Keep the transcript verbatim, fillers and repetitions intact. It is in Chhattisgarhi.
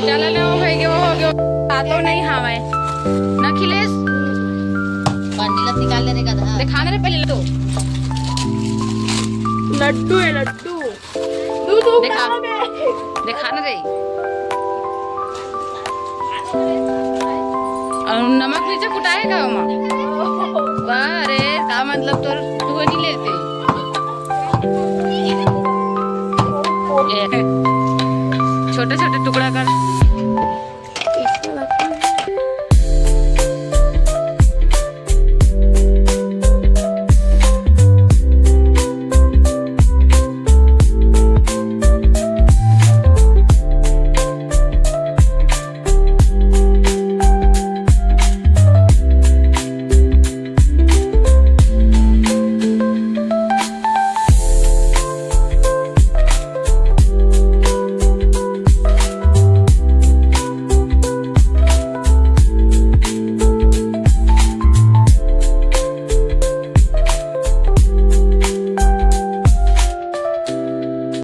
चला ले, वो हो गया, वो हो गया। आतो नहीं हवय। न अखिलेश। बांडी ला निकाल ले रे गधा। दिखा ना रे पहले तो। लड्डू है, लड्डू। दू, दू दिखा। ग्राम है। दिखा ना रे। अउ नमक नीचे कुटाए का ओमा? वाह रे, का मतलब तोर, तू नहीं लेते। ए, छोटे-छोटे टुकड़ा कर।